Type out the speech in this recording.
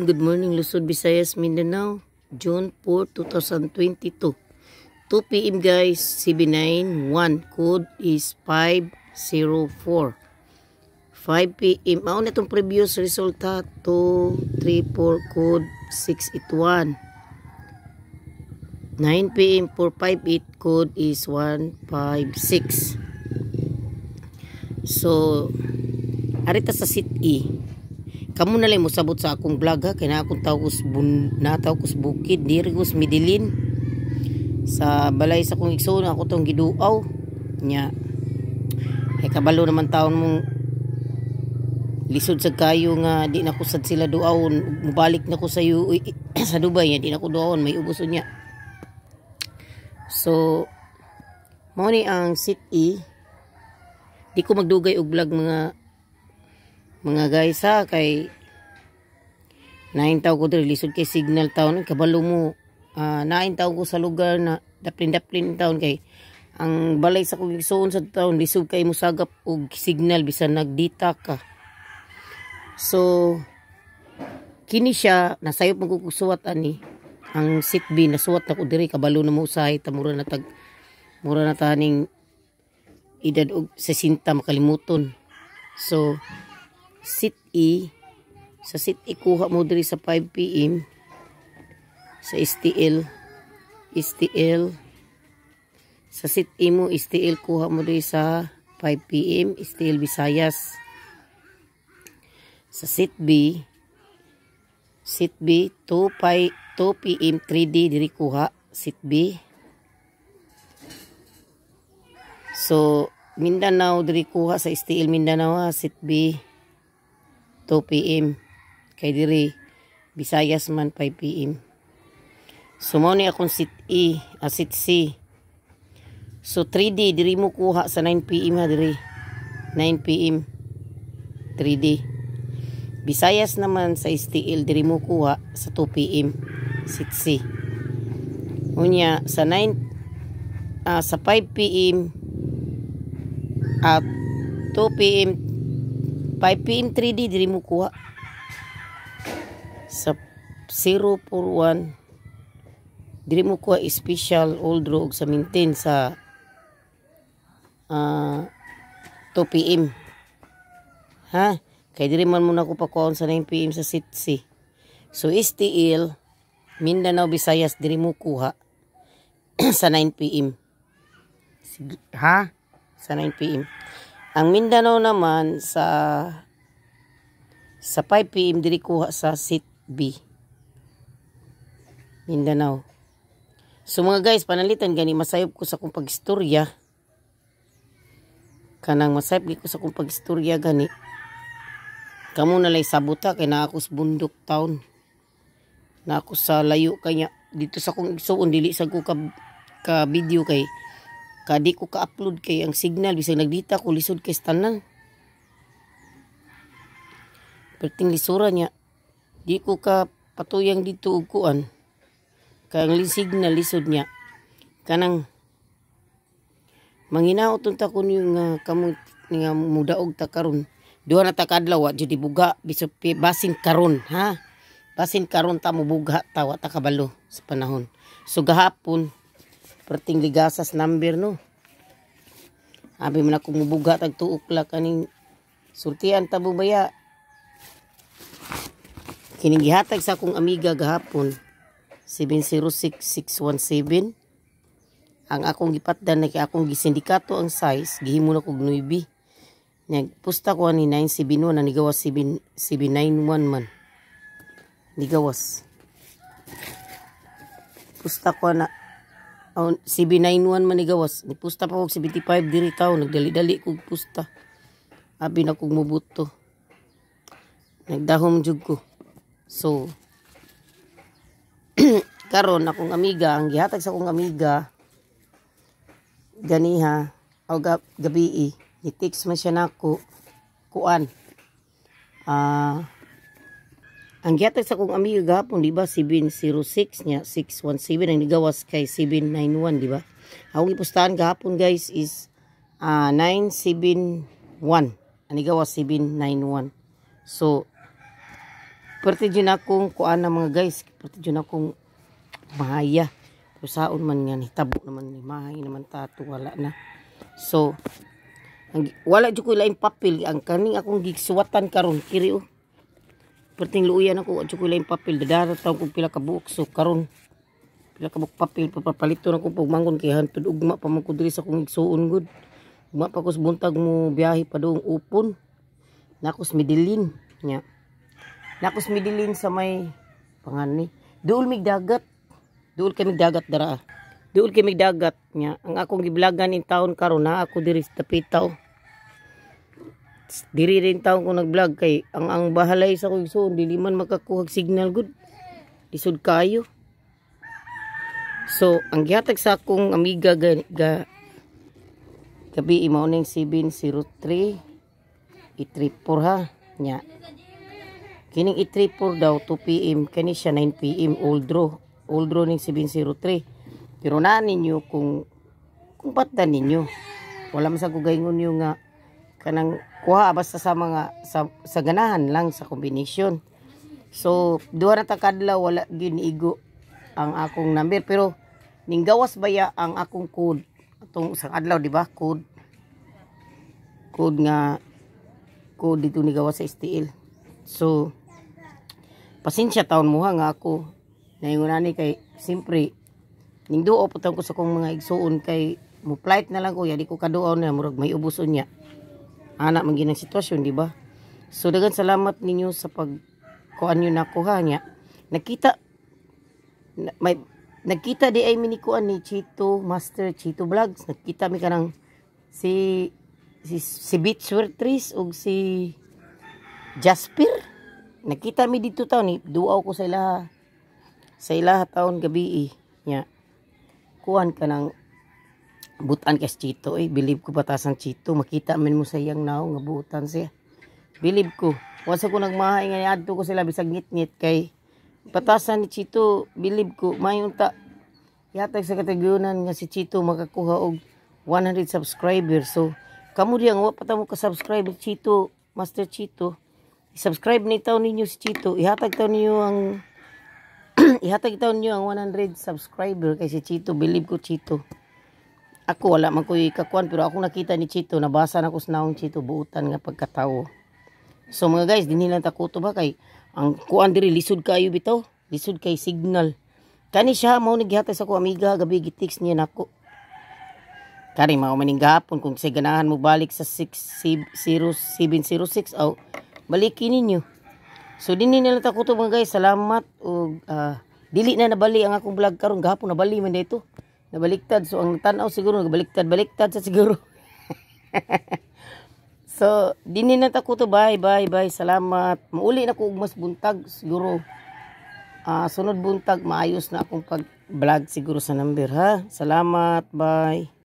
Good morning, Luzon, Visayas, Mindanao, June 4, 2022. 2 p.m. guys, CB9, 1, code is 504. 5 p.m. Mao na itong previous resulta, 2, 3, 4, code 681. 9 p.m. 458, code is 156. So, arita sa seat E. Kamo na lang mosabot sa akong vlog ha, kay naa akong tawo kus bun, nataw kus bukid diri kus Medellin. Sa balay sa akong igsoon ako tong giduaw nya. Kay kabalo naman taon mong lisod sa kayo nga di na ko sad sila duawon, mubalik na ko sa UAE, sa Dubai nya di na ko duawon, may ubos niya. So mao ni ang seat E. Di ko magdugay og vlog, mga guys ha, kay nain taw ko diri, lisod kay signal taon, kabalo mo, nain taw ko sa lugar na daplin-daplin taon, kay ang balay sa kong igsuon sa taon lisod kay mosagap og signal bisan nagdita ka. So kini siya, nasayop mo ko suwat ani ang seat B, nasuwat na ko diri, kabalo na mo usahay ta, mura na tag mura na taning edad og 60, makalimuton. So seat E, sa seat E kuha mo diri sa 5 p.m. sa STL. STL sa seat E mo, STL kuha mo diri sa 5 p.m., STL Visayas. Sa seat B, seat B 2 5 2 p.m. 3D diri kuha seat B. So Mindanao diri kuha sa STL Mindanao ha, seat B 2 p.m. kay diri Visayas man 5 p.m. So mao ni akong seat E, seat C. So 3D diri mo kuha sa 9 p.m. ha, diri 9 p.m. 3D. Visayas naman sa STL diri mo kuha sa 2 p.m. seat C. Unya sa 9, sa 5 p.m. at 2 p.m., 5 p.m. 3D diri mo kuha sa 041, diri mo kuha special all draw sa maintain sa 2 p.m. ha, kay diri man mo na ko pakuhaon sa 9 p.m. sa seat C. So STL Mindanao Visayas diri mo kuha sa 9 p.m. Sige, ha, sa 9 p.m. Ang Mindanao naman sa 5 p.m. diri kuha sa seat B. Mindanao. So mga guys, panalitan gani masayop ko sa akong pagistorya. Kanang masayop ko sa akong pagistorya gani. Kamo na lay sabuta kay naa ako sa bundok taon. Na ako sa layo kanya dito sa akong igsuon, dili sa ko ka video kay kadi ko ka-upload kay ang signal bisag nagdita ko lisod kay tanan. Perting lisura niya. Di ko ka patuyang dito og kuan. Kay ang signal lisod niya. Kanang manginaot unta ko niyo nga kamo nga mudaog ta karon. Duha na ta kadlaw wa jud buga bisag basin karon ha. Basin karon ta mo bugha ta, wa ta kabalo sa panahon. So gahapon perting ligasas number no. Abi man ako mubuga tag 2 o'clock aning sultian ta baya. Kining gihatag sa akong amiga gahapon 706617. Ang akong gipatdan na kay akong gisindikato ang size, gihimo na kog 9. Nagpusta ko ani 971 na nigawas 7 791 man. Nigawas. Pusta ko na oh, 791 man nigawas. Nipusta pa kog 75 diri taw, nagdali-dali kog pusta. Abi na kog mubuto. Nagdahom jud ko. So karon akong amiga, ang gihatag sa akong amiga ganiha o gabi, ni-text man siya nako kuan. Ang gihatag sa akong amiga gahapon, di ba, 706 niya 617 ang nigawas kay 791, di ba? Akong gipustahan gahapon guys is 971, ang nigawas 791. So Perti jud akong kuan na, mga guys, perti jud akong mahaya. Pero saon man nga nitabo naman ni, mahay naman tato, wala na. So ang, wala jud ko laing papel, ang kaning akong gisuwatan karon kiri oh. Perting luuyan ako, wala jud ko laing papel, dadara taon kog pila ka buok. So karon pila ka buok papel papalito na ko pugmangon kay hantud ugma pa man ko diri sa akong igsuon gud. Ugma pa ko sa buntag mo biyahe pa doong Upon. Nakos Medellin nya. Nakos Medellin sa may pangani. Duol mig dagat. Duol kami dagat dara. Duol kami dagat nya. Ang akong giblagan in taon karon na ako diri sa Tapitaw. Diri rin taon ko nag-vlog kay ang bahalay sa akong igsuon dili man makakuha signal gud. Lisod kayo. So, ang gihatag sa akong amiga ga gabi mao ning 703 834 ha nya. Kining 834 daw 2 p.m., kani siya 9 p.m., old draw. Old draw ning 703. Pero na ninyo kung patdan ninyo. Wala man sa kugayngon nyo nga kanang kuha basta sa mga sa ganahan lang sa combination. So duha na ta kadlaw wala giniigo ang akong number, pero ning gawas baya ang akong code atong isang adlaw, di ba? Code code nga code dito ni gawas sa STL. So pasensya taon mo ha nga ako naingon ani kay siyempre ning duo po ko sa akong mga igsuon kay mo flight na lang ko ya, di ko kaduaw na, murag may ubos unya ana man ginang sitwasyon, di ba? So dagan salamat ninyo sa pag kuan nyo nako ha. Nya nakita na, may nagkita di ay mini kuan ni Chito Master Chito Vlogs. Nagkita mi kanang si Beach Tris ug si Jasper. Nakita mi dito taon ni duaw ko sa ilaha taon gabi nya. Kuan ka ng butan kay Chito eh, believe ko batasan Chito, makita man mo sa iyang naong nga buutan siya, believe ko. Wa sa ko nagmahay nga niadto ko sila bisag ngit-ngit kay batasan ni Chito, believe ko mayon ta yatag sa katagyonan nga si Chito makakuha og 100 subscribers. So kamo diyang wa pa ta mo ka subscribe Chito Master Chito, i-subscribe ni taon ninyo si Chito. Ihatag taon ninyo ang 100 subscriber kay si Chito, believe ko Chito. Ako wala man ko'y kakuan, pero ako nakita ni Chito, nabasa na ko sa naong Chito, buutan nga pagkatawo. So mga guys, dinhi lang takuto ba kay ang kuan diri lisod kayo bitaw, lisod kay signal. Kani siya mao ni gihatag sa ko amiga gabi, gitext niya nako. Kani mao maning gahapon, kung sa ganahan mo balik sa 60706 aw balikin ninyo. So dinhi na lang takuto, mga guys. Salamat og dili na nabali ang akong vlog karon. Gahapon nabali man dito. Nabaliktad. So ang tan-aw siguro nagabaliktad baliktad sa siguro. So dinhi na takuto. Bye bye bye. Salamat. Mauli na ko og mas buntag siguro. Sunod buntag maayos na akong pag vlog siguro sa number ha. Salamat. Bye.